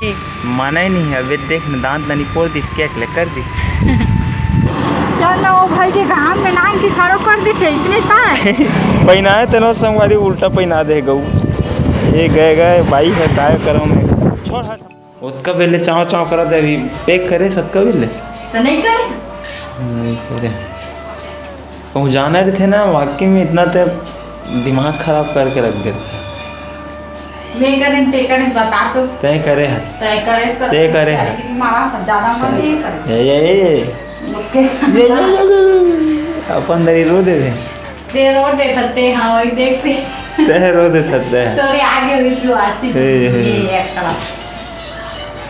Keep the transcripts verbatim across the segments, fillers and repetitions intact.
माना ही नहीं है। अबे देख ना, दांत ला निपोर दिस, केक ले कर दिस। चल ना, वो भाई के घाम में नान के खड़ो कर दिस, इसने का है? पहिनाए तेनो संगवारी उल्टा पहिना दे गऊ। ये गए गए बाई है, काय करम में। छोड़ हट। ओतका बेले चाव चाव करत हे, अभी पैक करे सतका बेले। तो नहीं करे? नहीं करे। कहूँ जाना रहिथे ना, वाकई में इतना ते दिमाग खराब करके रख देथे। मैं करें, ते करें, बता तो। तय करे हस। तय करे, तय करे हस। लेकिन मारा सब ज्यादा मन नहीं करे। ये, ये, ये, ये। ओके। ये, ये, ये, ये। अपन दरी रो दे दे। ते रो दे थते, हाँ, वही देखते। ते रो दे थते। तोरे आगे हुई क्यों आसी? ए, ए। ये एक तरफ।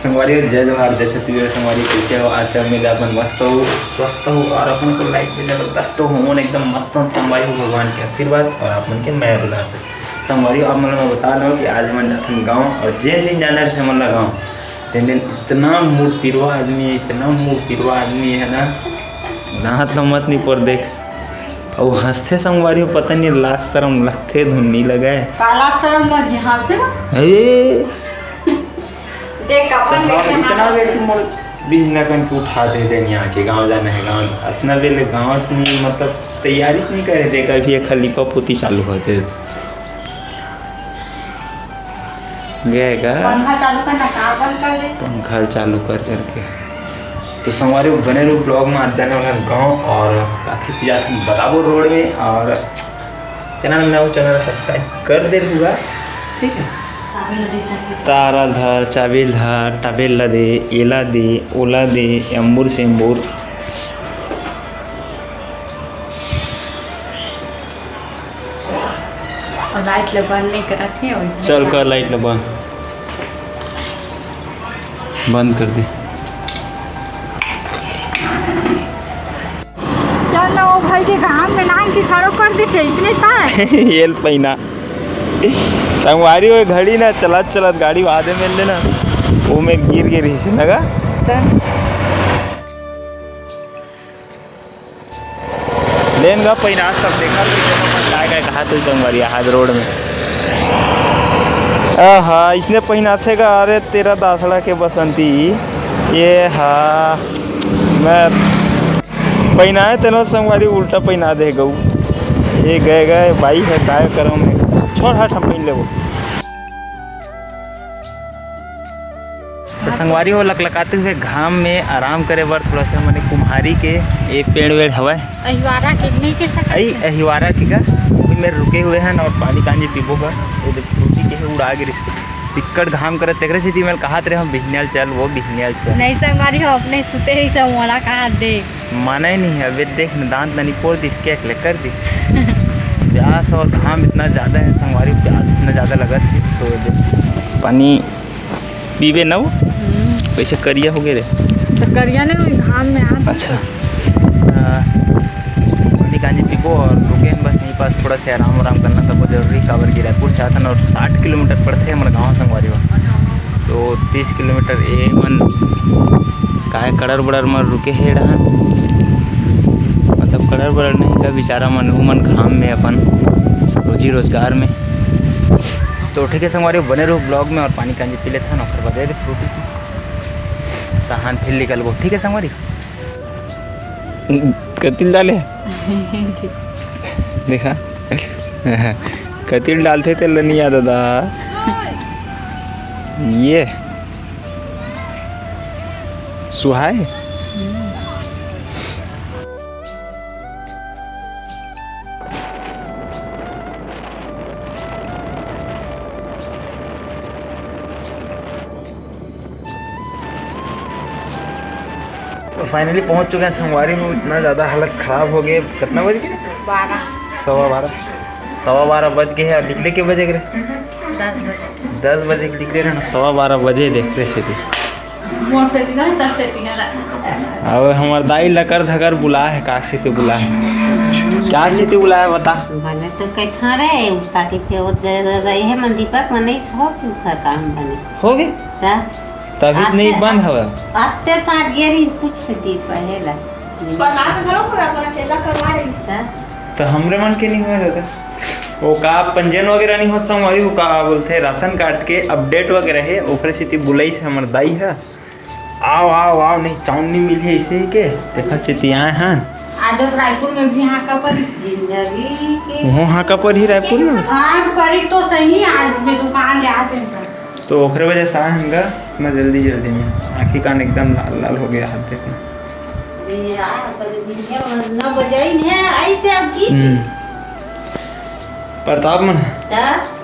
संगवारी हो, जय जोहार, जय छत्तीसगढ़। संगवारी, कैसे हो? आशा उम्मीद है अपन मस्त हो, स्वस्थ हो और अपन को लाइफ में जबरदस्त हो। हमन एकदम मस्त हो। संगवारी हो, भगवान के आशीर्वाद और आप मन के मया दुलार से। संगवारी हो, आप मन ला मैं बता दूं कि आज हमन जाथन गाँव और जेन दिन जाना रहिथे हमन ला गाँव, तेन दिन इतना मुंह पिरवा आदमी है, इतना मुंह पिरवा आदमी है ना, दांत ला मत निपोर देख। अउ हंसथे संगवारी हो, पता नहीं लाज शरम लगथे धुन नहीं लगे। का लाज शरम लगे, हंसे ना? ए, देख, अपन तो देख हम ना। इतना बेर के मोर बिहना कन के उठा दे देन यहाँ के गाँव जाना है, गाँव। इतना बेर ले गाँव से नहीं, मतलब, तैयारी से नहीं करे, देखा कि ये खलीफा पोती चालू होते। गए का? पंखा चालू करना, का बंद कर दे? पंखा चालू कर करके। तो संगवारी हो, बने रहो ब्लॉग में। आज जाने वाला गाँव और काफी चीज आप बताबो रोड में, और चैनल में नवा हो, चैनल सब्सक्राइब कर दे रहुआ, ठीक है? तारा धर, चाबी धर, टाबेल ला दे, एला दे, ओला दे, एम्बुर सेम्बुर। और लाइट ला बंद नहीं करत हे, और चल कर लाइट ला बंद, बंद कर दे। चल ना, वो भाई के घाम में नान के खड़ो कर दे, इसने का है? एल पैना। संगवारी हो, घड़ी ना चलत चलत गाड़ी वादे में लेना, वो में गिर गिर ही से लगा। लेन गा पहिना सब देखा, तो जब अपन काय काय कहा तो संगवारी हाथ रोड में। आहा, इसने पहिनाथे गा, अरे तेरा दासड़ा के बसंती, ये हा, मैं पहिनाए तेनो संगवारी उल्टा पहिना दे गऊ। ये गए गए बाई है, काय करम में, छोड़ हट, हम पहिन लेबो। तो संगवारी हो, लकलकाते हुए घाम में आराम करे बर थोड़ा सा मने कुम्हारी के ए पेड़ वेड़ हवय। अहिवारा के नहीं के सकत अई है। अहिवारा के का, ओही में रुके हुए हैं और पानी कांजी पीबो का। ये देख, फ्रूटी के है, उड़ा गिरिस। पिक्कड़ घाम करत, तेकरे सेती मैं कहात रहे हम, बिहनियाल चल, वो बिहनियाल चल। नहीं संगवारी हो, अपने सुते ही सब मोला कहा दे। माना ही नहीं है। अबे देख न, दांत ला निपोर दिस, केक ले कर दिस। प्यास और घाम इतना ज्यादा है संगवारी, प्यास इतना ज्यादा लगत है, तो ये देख, पानी पीबे न वो? हम्म। कैसे करिया हो गए रे? तो करिया नहीं, घाम में आ। अच्छा। आ, पानी कांजी पीबो और रुके हैं बस यहीं पास, थोड़ा सा आराम आराम करना सबको जरूरी, काबर कि रायपुर से आथन और साठ किलोमीटर पड़थे हमर गाँव संगवारी हो। तो तीस किलोमीटर ए मन काय कड़र बड़र म रुके हे डहन, मतलब कड़र बड़र नहीं का, बेचारा मन, उमन घाम में अपन रोजी रोजगार में। तो ठीक है संगवारी, बने रहो ब्लॉग में और पानी कांजी पी लेथन, ओकर बाद दे फ्रूटी की तहान फिर निकलबो। ठीक है संगवारी, कतिल डाले देखा, कतिल डालथे तेला नहीं याद दादा। ये सुहाए। तो finally पहुंच चुके हैं संगवारी हो। इतना ज़्यादा हालत ख़राब हो गई। कितना बज गए? बारह। सवा बारह, सवा बारह बज गए हैं। और निकले के बजे के रे? दस बजे। दस बजे के निकले रहे ना, सवा बारह बजे देखते से थी। मोर से दिखा, तब से दिखा। अब हमार दाई लकर धकर बुला है, का से तो बुला है, क्या से तो बुला है बता। भले तो कैसा रहे, काकी थे वो दे रहे हैं मन दीपक मन नहीं सब कुछ काम बने। हो गए? ता? तभी आते नहीं बंद हवा। आते साथ गेरी कुछ दी पहला। बरसात घलो पूरा, पूरा खेला करवा रही। ता? तो हमरे मन के नहीं हुआ दादा। वो का पंजीयन वगैरह नहीं होत संगवारी, वो का बोलथे राशन कार्ड के अपडेट वगैरह हे, ओकरे सेती बुलाइस हे हमर दाई ह। आव, आव, आव, नहीं चाउन नहीं मिलही ऐसे ही के। देखा सेती आए हन। आज रायपुर में भी हाका परी जिंदगी के। वो हाका परी रायपुर में? हाँ, परी तो सही, आज मैं दुकान ले आते हैं। तो ओकरे वजह से आए हन गा, मैं जल्दी जल्दी में। आँखी कान एकदम लाल लाल हो गया, हाथ देखना। ए यार, पर भिंडिया न बजाइन हे, ऐसे अब की हम्म। प्रताप मन। त?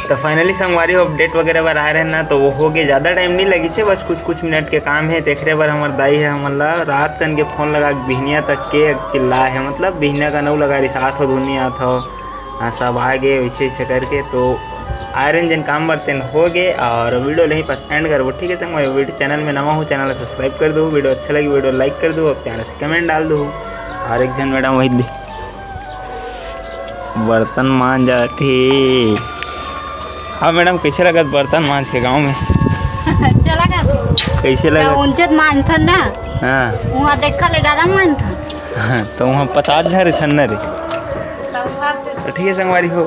तो फाइनली संगवारी हो, अपडेट वगैरह बर आए रहे ना, तो वो हो गए, ज़्यादा टाइम नहीं लगी से, बस कुछ कुछ मिनट के काम है। तेखरे बर हमर दाई है, हमन ला रात कन के फोन लगा के बिहनिया तक के चिल्ला है, मतलब बिहनिया का नौ लगा रही, सात हो दुनिया था। हाँ, सब आ गए वैसे वैसे करके। तो आए रहे जेन काम बर तेन हो गए, और वीडियो यहीं पास एंड करबो, ठीक है संगवारी। वीडियो चैनल में नवा हो, चैनल सब्सक्राइब कर दो, वीडियो अच्छा लगी वीडियो लाइक कर दो, और प्यारा से कमेंट डाल दो। और एक जन मैडम वही दे बर्तन मांजत हे। हाँ मैडम, कैसे लगत बर्तन मांज के गांव में? अच्छा लगा। कैसे लगा? उनचत मांजथन ना। हाँ। वहाँ देखा ले ज्यादा मांजथन। हाँ, तो वहाँ पचास हजार थन ना रे। तो ठीक है संगवारी हो,